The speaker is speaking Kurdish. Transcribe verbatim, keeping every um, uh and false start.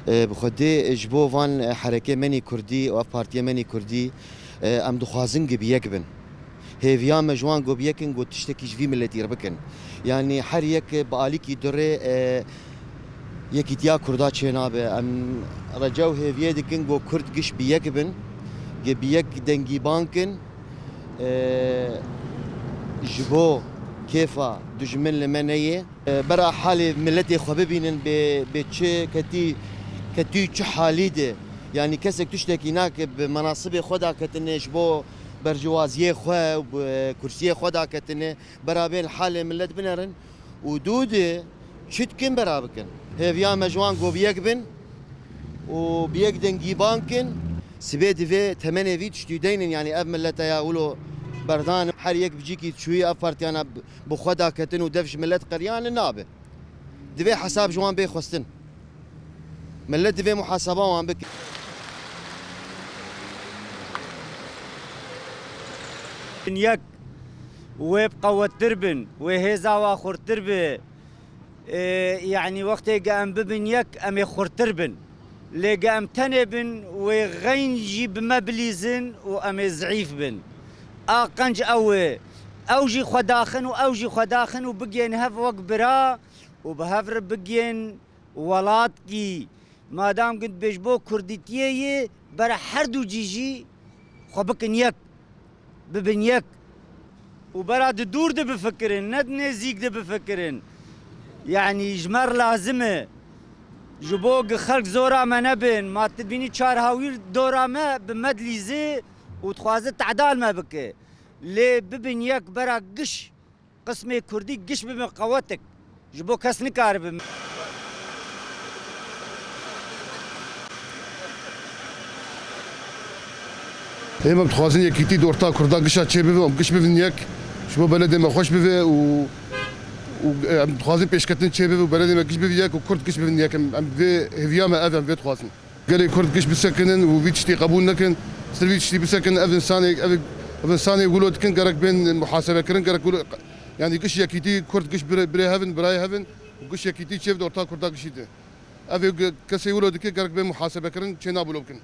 E, bi Xwedê, e, ji bo van, e, herekê menî kurdî û ev partiyê menî kurdî, e, em dixwazin gi bi yek bin. Hêviya me ji wan go bi yek in, go tiştekî ji vî miletî re bikin. Yanî her yek bi alîkî durê, e, yekîtiya kurda çênabe. Em rece û hêviyê dikin go kurd giş bi yek bin, gi bi yek dengî ban kin, e, ji bo kêfa dijmin li me neyê. Bera halê miletê xwe bibînin, bê, bê çi ketî, ketî çi halî de. Yanî kesek tiştekî nake bi menasibê xwe daketine, ji bo berjewaziyê xwe û bi kursiyê xwe daketine, bera bê li halê milet binerin û dû de çi dikin bera bikin. Hêviya me ji wan go bi yek bin û bi yek dengî ban kin. Sibê divê temenê vî tiştî deynin, yanî ev milete ya wilo berdan, her yek bi cîkî çûyî ev partiyana bi xwe daketin û dev ji milet qeriyan nabe. Divê hesab ji wan bê xwestin. Milet divê muhaseba wan bike. Yek wê bi qewettir bin, wê hêza wa xurtir bi. Ê, yanî wextê ge em bibin yek, em ê xurtir bin. Lê ge em tenê bin, wê xeyn jî bi me bilîzin û em ê zîf bin. A qenc ew e. Ew jî xwe daxin û ew jî xwe daxin û bigihên hev wek bira û bi hev re bigihên welatkî. Madam gund bê ji bo kurdîtiyê yê, bera her du cî jî xwe bikin yek, bibin yek. Û bera di dûr de bifikirin, ne di nêzîk de bifikirin. Yanî ji me re lazim e. Ji bo gi xelk zora me nebin, ma tu bînî çar hawîr dora me bi me dilîze û dixwaze tedal me bike. Lê bibin yek bera giş qismê kurdî giş bibin qewetik. Ji bo kes nikaribe. Ê, em dixwazin yekîtî di orta kurdan gişa çêbibe, em giş bibin yek. Ji bo beledê me xweş bibe û, û, e, em dixwazin pêşketin çêbibe û beledê me giş bibe yek û kurd giş bibin yek. Em, em vê hêviya me ev, em vê dixwazin. Gelê kurd giş bisekinin û vî tiştî qebûl nekin. Ser vî tiştî bisekinin, ev insanê, ev, ev insanê wilo dikin, gerek bên muhasebekirin, gerek wilo, yanî giş yekîtî, kurd giş bire-, birê hev in, birayê hev in û giş yekîtî çêbibe di orta kurda gişî de. Ev ê ge-, kesê wilo dike, gerek bên muhasebekirin, çênabe wilo bikin.